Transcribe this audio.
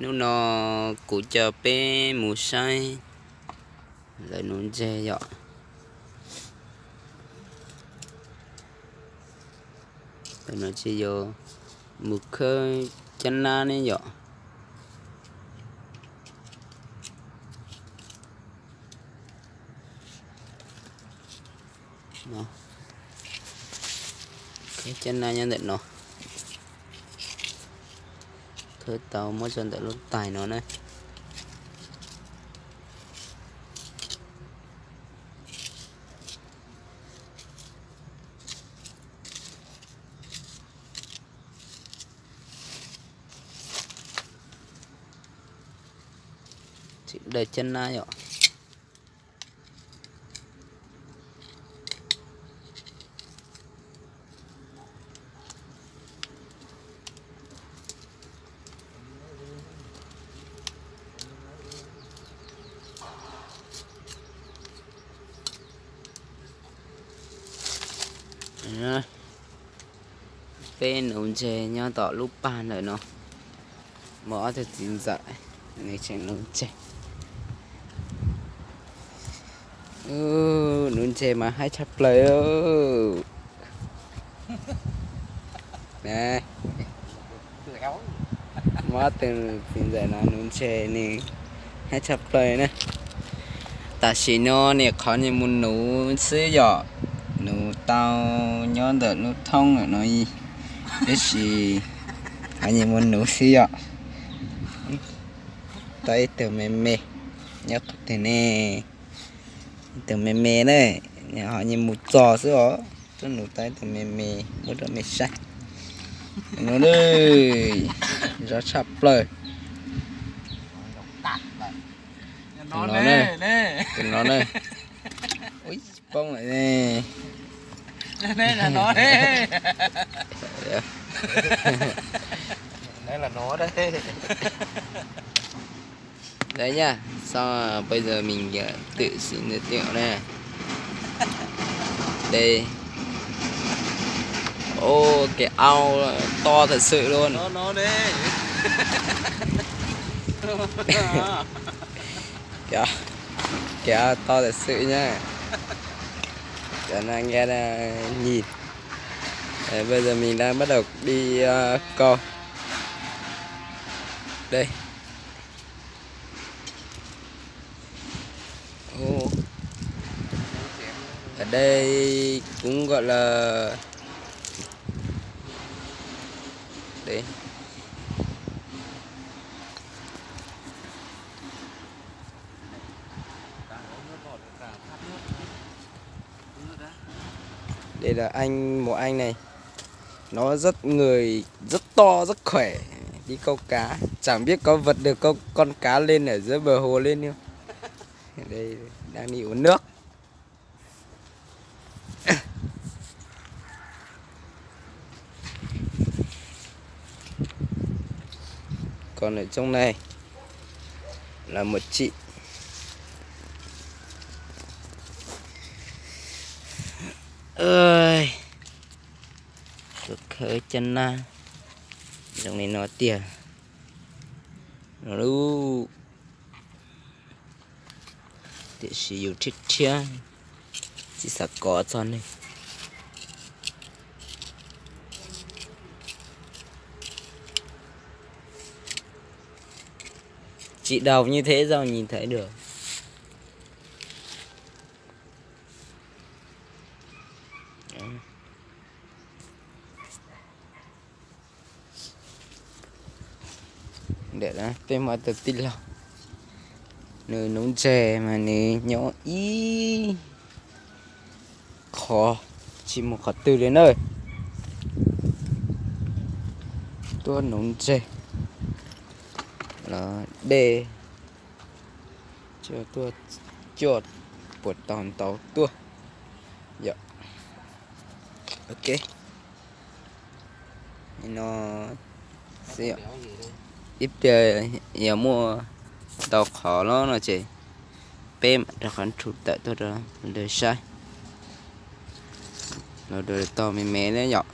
Hnub no kuv coj peb mus saib lawv nuv ntseg yom. Lawv no ces yog mus khawb caj nab ne yom. Khawb caj nab nyob ntawm no. Khawb tau muab tso ntawm lub tais no na. Tsis dawj caj nab yom. Peb nuv ntseg nyob tom lub pag ntawm no. Muaj ob tug txiv ntxawm, nws tseem nuv ntseg. Nuv ntseg mas haib tshaj plaws. Muaj ob tug txiv ntxawm no nuv ntseg nws haib tshaj plaws na. Tam sim no niam qhov niag mus nuv xwb yom, nuv tau nyob ntawm lub thoob no, tab sis qhov niag mus nuv xwb yom. Tau ib tug me me nyob qhov twg ne? Ib tug me me na, ho niag mus txog xwb os. Tuaj nuv tau ib tug me me muab rau mej saib. Nuv, zoo tshaj plaws. Tus no na, tus no na. Ui, poob lawm ne. Đấy nha, sau bây giờ mình ờ, tự xin giới thiệu nè. Đây. Ô, cái ao to thật sự luôn. Cái, cái ao to thật sự nha. Cho anh em ờ, nhìn. Ờ, bây giờ mình đang bắt đầu đi ờ, câu. Đây. Ồ. Ở đây cũng gọi là, đây. Đây là anh, một anh này. Nó rất người rất to, rất khỏe. Đi câu cá, chẳng biết có vớt được con, con cá lên ở dưới bờ hồ lên không. Đây, đang đi uống nước. Còn ở trong này là một chị. Ơi, khawb caj nab zoo li no tiag. Lub Tiam sis yus rhiab rhiab, tsis xav kov txog neeg. Chị đầu như thế sao nhìn thấy được? Ntawm no peb muaj tus tij laug, nws nuv ntses mas nws nyob ib qho, tsis mus qhov twg li na. Tuaj nuv ntses los dej, tuaj coj puas tau ntau tuaj yom. Ok. No xwb, ib pliag yog muaj ntau qhov los no ces peb mam rov qab nrug tawm tuaj rau lawv saib. Los rau tog me me na yom.